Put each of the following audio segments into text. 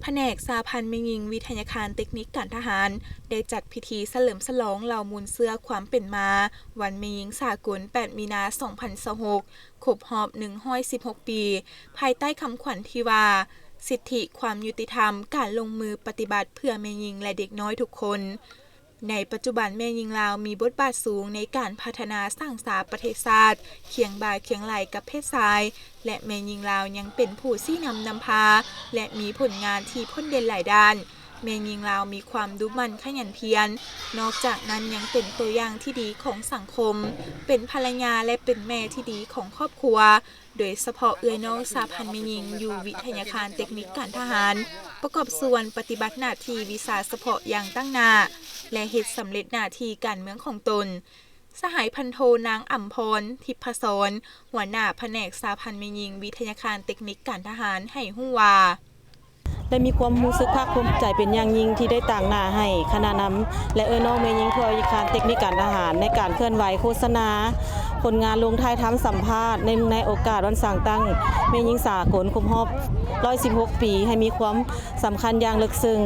ພະແນກສະຫະພັນແມ່ຍິງວິທະຍາຄານເຕັກນິກການທະຫານ ໄດ້ຈັດພິທີສະເຫຼີມສະຫຼອງເລົ່າມູນເຊື້ອຄວາມເປັນມາ ວັນແມ່ຍິງສາກົນ ແປດ ມີນາ ສອງພັນຊາວຫົກ ຄົບຮອບ ໜຶ່ງຮ້ອຍສິບຫົກ ປີ ພາຍໃຕ້ຄຳຂວັນທີ່ວ່າ ສິດທິ, ຄວາມຍຸຕິທຳ, ການລົງມືປະຕິບັດເພື່ອແມ່ຍິງ ແລະ ເດັກນ້ອຍທຸກຄົນ. ໃນປັດຈຸບັນ, ແມ່ຍິງລາວມີບົດບາດສູງໃນການພັດທະນາສ້າງສາປະເທດຊາດ, ຄຽງບ່າຄຽງໄຫຼ່ກັບເພດຊາຍ ແລະ ແມ່ຍິງລາວຍັງເປັນຜູ້ຊີ້ນຳນຳພາ ແລະ ມີຜົນງານທີ່ພົ້ນເດັ່ນຫຼາຍດ້ານ. ແມ່ຍິງລາວມີຄວາມດຸໝັ່ນຂະຫຍັນພຽນ, ນອກຈາກນັ້ນຍັງເປັນຕົວຢ່າງທີ່ດີຂອງສັງຄົມ, ເປັນພັນລະຍາ ແລະ ເປັນແມ່ທີ່ດີຂອງຄອບຄົວ. ໂດຍສະເພາະເອື້ອຍນ້ອງສະຫະພັນແມ່ຍິງຢູ່ວິທະຍາຄານເຕັກນິກການທະຫານ ປະກອບສ່ວນປະຕິບັດໜ້າທີ່ວິຊາສະເພາະຢ່າງຕັ້ງໜ້າ ແລະ ເຮັດສຳເລັດໜ້າທີ່ການເມືອງຂອງຕົນ. ສະຫາຍພັນໂທ ນາງ ອຳພອນ ທິບພະສອນ ຫົວໜ້າພະແນກສະຫະພັນແມ່ຍິງວິທະຍາຄານເຕັກນິກການທະຫານ ໃຫ້ຮູ້ວ່າ ໄດ້ມີຄວາມຮູ້ສຶກພາກພູມໃຈເປັນຢ່າງຍິ່ງທີ່ໄດ້ຕາງໜ້າໃຫ້ຄະນະນຳ ແລະ ເອື້ອຍນ້ອງແມ່ຍິງທົ່ວວິທະຍາຄານເຕັກນິກການທະຫານ ໃນການເຄື່ອນໄຫວໂຄສະນາ ຜົນງານລົງທ້າຍທຳສຳພາດ ເນື່ອງໃນໂອກາດວັນສ້າງຕັ້ງແມ່ຍິງສາກົນຄົບຮອບ ໜຶ່ງຮ້ອຍສິບຫົກ ປີ ໃຫ້ມີຄວາມສຳຄັນຢ່າງເລິກເຊິ່ງ.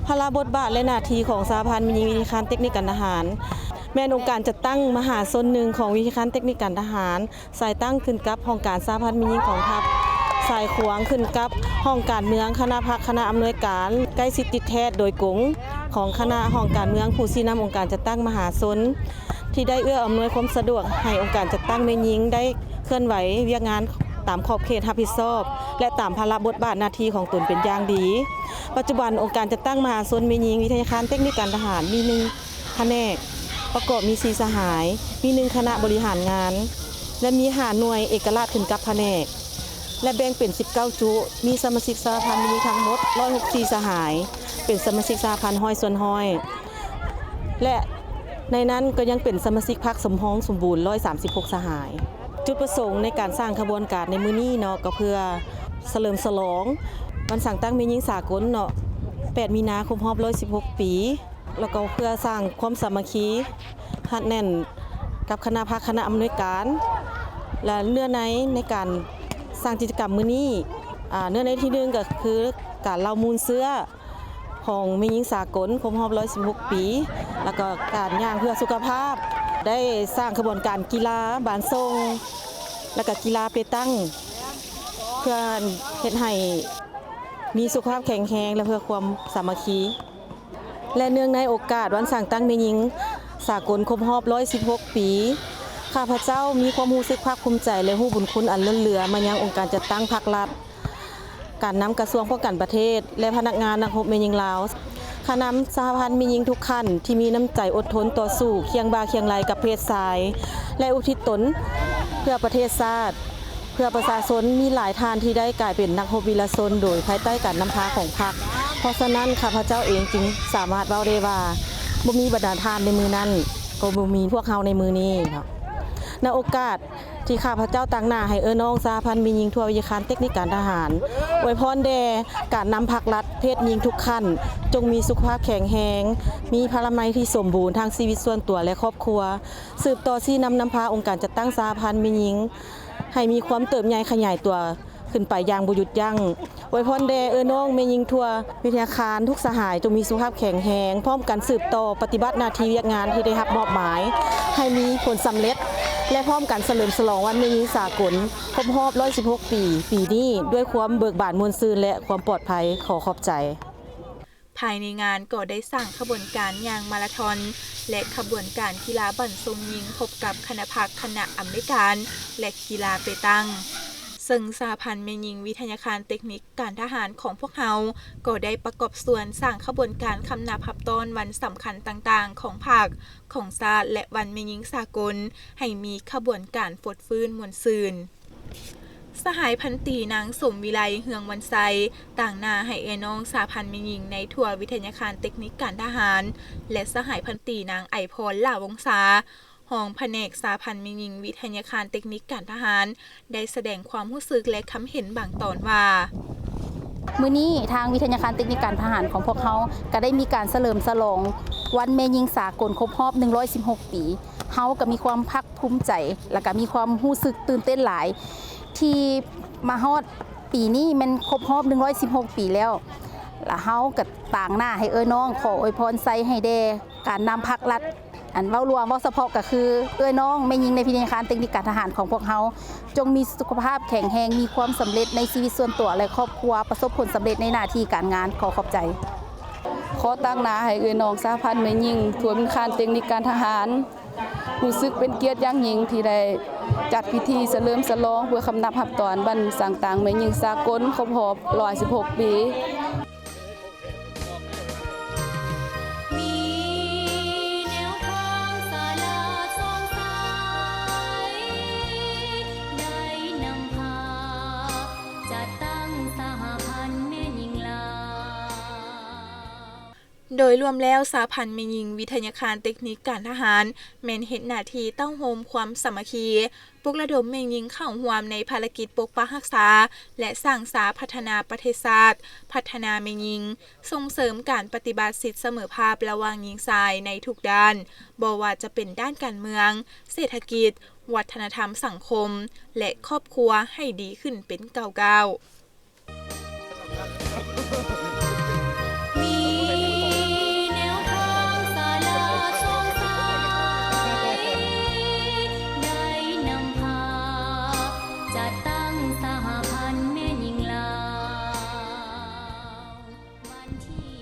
ພາລະບົດບາດ ແລະ ໜ້າທີ່ຂອງສະຫະພັນແມ່ຍິງວິທະຍາຄານເຕັກນິກການທະຫານ ແມ່ນອົງການຈັດຕັ້ງມະຫາຊົນໜຶ່ງຂອງວິທະຍາຄານເຕັກນິກການທະຫານ ສາຍຕັ້ງຂຶ້ນກັບຫ້ອງການສະຫະພັນແມ່ຍິງກອງທັບ, ສາຍຂວາງຂຶ້ນກັບຫ້ອງການເມືອງ, ຄະນະພັກ, ຄະນະອຳນວຍການ, ໃກ້ຊິດຕິດແທດໂດຍກົງຂອງຄະນະຫ້ອງການເມືອງ, ຜູ້ຊີ້ນຳອົງການຈັດຕັ້ງມະຫາຊົນ ທີ່ໄດ້ເອື້ອອຳນວຍຄວາມສະດວກໃຫ້ອົງການຈັດຕັ້ງແມ່ຍິງໄດ້ເຄື່ອນໄຫວວຽກງານຕາມຂອບເຂດຮັບຜິດຊອບ ແລະ ຕາມພາລະບົດບາດໜ້າທີ່ຂອງຕົນເປັນຢ່າງດີ. ປັດຈຸບັນ, ອົງການຈັດຕັ້ງມະຫາຊົນແມ່ຍິງວິທະຍາຄານເຕັກນິກການທະຫານມີໜຶ່ງ ພະແນກ ປະກອບມີສີ່ສະຫາຍ, ມີໜຶ່ງຄະນະບໍລິຫານງານ ແລະ ມີຫ້າໜ່ວຍເອກະລາດຂຶ້ນກັບພະແນກ ແລະ ແບ່ງເປັນສິບເກົ້າຈຸ, ມີສະມາຊິກສະຫະພັນມີທັງໝົດຮ້ອຍຫົກສິບສີ່ສະຫາຍ, ເປັນສະມາຊິກສະຫະພັນຮ້ອຍສ່ວນຮ້ອຍ ແລະ ໃນນັ້ນກໍຍັງເປັນສະມາຊິກພັກສຳຮອງສົມບູນຮ້ອຍສາມສິບຫົກສະຫາຍ. ຈຸດປະສົງໃນການສ້າງຂະບວນການໃນມື້ນີ້ເນາະ ກໍເພື່ອສະເຫຼີມສະຫຼອງວັນສ້າງຕັ້ງແມ່ຍິງສາກົນເນາະ ແປດ ມີນາ ຄົບຮອບຮ້ອຍສິບຫົກປີ. ແລ້ວກໍເພື່ອສ້າງຄວາມສາມັກຄີຮັດແໜ້ນກັບຄະນະພັກ, ຄະນະອຳນວຍການ ແລະ ເນື້ອໃນໃນການສ້າງກິດຈະກຳມື້ນີ້, ອາ, ເນື້ອໃນທີໜຶ່ງກໍຄືການເລົ່າມູນເຊື້ອຂອງແມ່ຍິງສາກົນຄົບຮອບຮ້ອຍສິບຫົກປີ ແລ້ວກໍການຍ່າງເພື່ອສຸຂະພາບ, ໄດ້ສ້າງຂະບວນການກິລາບານສົ່ງ ແລ້ວກໍກິລາເປຕັງ ເພື່ອເຮັດໃຫ້ມີສຸຂະພາບແຂງແຮງ ແລະ ເພື່ອຄວາມສາມັກຄີ. ແລະ ເນື່ອງໃນໂອກາດວັນສ້າງຕັ້ງແມ່ຍິງສາກົນຄົບຮອບຮ້ອຍສິບຫົກປີ, ຂ້າພະເຈົ້າມີຄວາມຮູ້ສຶກພາກພູມໃຈ ແລະ ຮູ້ບຸນຄຸນອັນລົ້ນເຫຼືອມາຍັງອົງການຈັດຕັ້ງພາກລັດ, ການນຳກະຊວງປ້ອງກັນປະເທດ ແລະ ພະນັກງານນັກຮົບແມ່ຍິງລາວ, ຄະນຳສະຫະພັນແມ່ຍິງທຸກຂັ້ນທີ່ມີນ້ຳໃຈອົດທົນຕໍ່ສູ້ຄຽງບ່າຄຽງໄຫຼ່ກັບເພດຊາຍ ແລະ ອຸທິດຕົນເພື່ອປະເທດຊາດ. ເພື່ອປະຊາຊົນ, ມີຫຼາຍທ່ານທີ່ໄດ້ກາຍເປັນນັກຮົບວີລະຊົນໂດຍພາຍໃຕ້ການນຳພາຂອງພັກ. ເພາະສະນັ້ນ, ຂ້າພະເຈົ້າເອງຈຶ່ງສາມາດເວົ້າໄດ້ວ່າ ບໍ່ມີບັນດາທ່ານໃນມື້ນັ້ນ, ກໍບໍ່ມີພວກເຮົາໃນມື້ນີ້ເນາະ. ໃນໂອກາດທີ່ຂ້າພະເຈົ້າຕາງໜ້າໃຫ້ເອື້ອຍນ້ອງສະຫະພັນແມ່ຍິງທົ່ວວິທະຍາຄານເຕັກນິກການທະຫານ ອວຍພອນແດ່ການນຳພັກລັດເພດຍິງທຸກຂັ້ນ ຈົ່ງມີສຸຂະພາບແຂງແຮງ, ມີພະລາໄມທີ່ສົມບູນທັງຊີວິດສ່ວນຕົວ ແລະ ຄອບຄົວ, ສືບຕໍ່ຊີ້ນຳນຳພາອົງການຈັດຕັ້ງສະຫະພັນແມ່ຍິງ ໃຫ້ມີຄວາມເຕີບໃຫຍ່ຂະຫຍາຍຕົວຂຶ້ນໄປຢ່າງບໍ່ຢຸດຢັ້ງ. ອວຍພອນແດ່ເອື້ອຍນ້ອງແມ່ຍິງທົ່ວວິທະຍາຄານທຸກສະຫາຍ ຈົ່ງມີສຸຂະພາບແຂງແຮງ, ພ້ອມກັນສືບຕໍ່ປະຕິບັດໜ້າທີ່ວຽກງານທີ່ໄດ້ຮັບມອບໝາຍ ໃຫ້ມີຜົນສຳເລັດ ແລະ ພ້ອມກັນສະເຫຼີມສະຫຼອງວັນແມ່ຍິງສາກົນຄົບຮອບຮ້ອຍສິບຫົກປີ ປີນີ້ ດ້ວຍຄວາມເບີກບານມ່ວນຊື່ນ ແລະ ຄວາມປອດໄພ. ຂໍຂອບໃຈ. ພາຍໃນງານກໍໄດ້ສ້າງຂະບວນການຍ່າງມາລາທອນ ແລະ ຂະບວນການກິລາບັນຊົງຍິງ ພົບກັບຄະນະພັກ, ຄະນະອຳນວຍການ ແລະ ກິລາເປຕັງ, ເຊິ່ງສະຫະພັນແມ່ຍິງວິທະຍາຄານເຕັກນິກການທະຫານຂອງພວກເຮົາ ກໍໄດ້ປະກອບສ່ວນສ້າງຂະບວນການຄຳນັບຮັບຕ້ອນວັນສຳຄັນຕ່າງໆຂອງພັກ, ຂອງຊາດ ແລະ ວັນແມ່ຍິງສາກົນ ໃຫ້ມີຂະບວນການຟົດຟື້ນມ່ວນຊື່ນ. ສະຫາຍພັນຕີ ນາງ ສົມວິໄລ ເຮືອງວັນໄຊ ຕາງໜ້າໃຫ້ເອື້ອຍນ້ອງສະຫະພັນແມ່ຍິງໃນທົ່ວວິທະຍາຄານເຕັກນິກການທະຫານ ແລະ ສະຫາຍພັນຕີ ນາງ ໄອພອນ ຫຼ້າວົງສາ ຮອງພະແນກສະຫະພັນແມ່ຍິງວິທະຍາຄານເຕັກນິກການທະຫານ ໄດ້ສະແດງຄວາມຮູ້ສຶກ ແລະ ຄຳເຫັນບາງຕອນວ່າ: ມື້ນີ້ທາງວິທະຍາຄານເຕັກນິກການທະຫານຂອງພວກເຮົາ ກະໄດ້ມີການສະເຫຼີມສະຫຼອງວັນແມ່ຍິງສາກົນຄົບຮອບໜຶ່ງຮ້ອຍສິບຫົກປີ. ເຮົາກະມີຄວາມພາກ ພູມໃຈ ແລະກະມີຄວາມຮູ້ສຶກຕື່ນເຕັ້ນຫຼາຍ ທີ່ມາຮອດ ປີນີ້ແມ່ນຄົບຮອບໜຶ່ງຮ້ອຍສິບຫົກປີແລ້ວ ລະເຮົາກໍຕາງໜ້າໃຫ້ເອື້ອຍນ້ອງ ຂໍອວຍພອນໄຊໃຫ້ແດ່ການນຳພັກລັດ ອັນເວົ້າລວມ ເວົ້າສະເພາະກໍຄື ເອື້ອຍນ້ອງແມ່ຍິງໃນພິທະຍາຄານເຕັກນິກການທະຫານຂອງພວກເຮົາ ຈົ່ງມີສຸຂະພາບແຂງແຮງ, ມີຄວາມສຳເລັດໃນຊີວິດສ່ວນຕົວ ແລະ ຄອບຄົວ, ປະສົບຜົນສຳເລັດໃນໜ້າທີ່ການງານ. ຂໍຂອບໃຈ. ຂໍຕາງໜ້າໃຫ້ເອື້ອຍນ້ອງສະຫະພັນແມ່ຍິງທົ່ວເປັນຄານເຕັກນິກການທະຫານ ຮູ້ສຶກເປັນກຽດຢ່າງຍິ່ງທີ່ໄດ້ຈັດພິທີສະເຫຼີມສະຫຼອງເພື່ອຄຳນັບຮັບຕອນວັນສ້າງຕັ້ງແມ່ຍິງສາກົນຄົບຮອບຮ້ອຍສິບຫົກປີ. ມີແນວທາງສະຫຼາດສ່ອງໃສ ໄດ້ນຳພາຈັດຕັ້ງສະຫະພັນແມ່ຍິງລາວ. ໂດຍລວມແລ້ວ, ສະຫະພັນແມ່ຍິງວິທະຍາຄານເຕັກນິກການທະຫານ ແມ່ນເຮັດໜ້າທີ່ເຕົ້າໂຮມຄວາມສາມັກຄີ, ປຸກລະດົມແມ່ຍິງເຂົ້າຮ່ວມໃນພາລະກິດປົກປັກຮັກສາ ແລະ ສ້າງສາພັດທະນາປະເທດຊາດ, ພັດທະນາແມ່ຍິງ, ສົ່ງເສີມການປະຕິບັດສິດສະເໝີພາບລະຫວ່າງຍິງຊາຍໃນທຸກດ້ານ, ບໍ່ວ່າຈະເປັນດ້ານການເມືອງ, ເສດຖະກິດ, ວັດທະນະທຳສັງຄົມ ແລະ ຄອບຄົວໃຫ້ດີຂຶ້ນເປັນກ້າວໆ.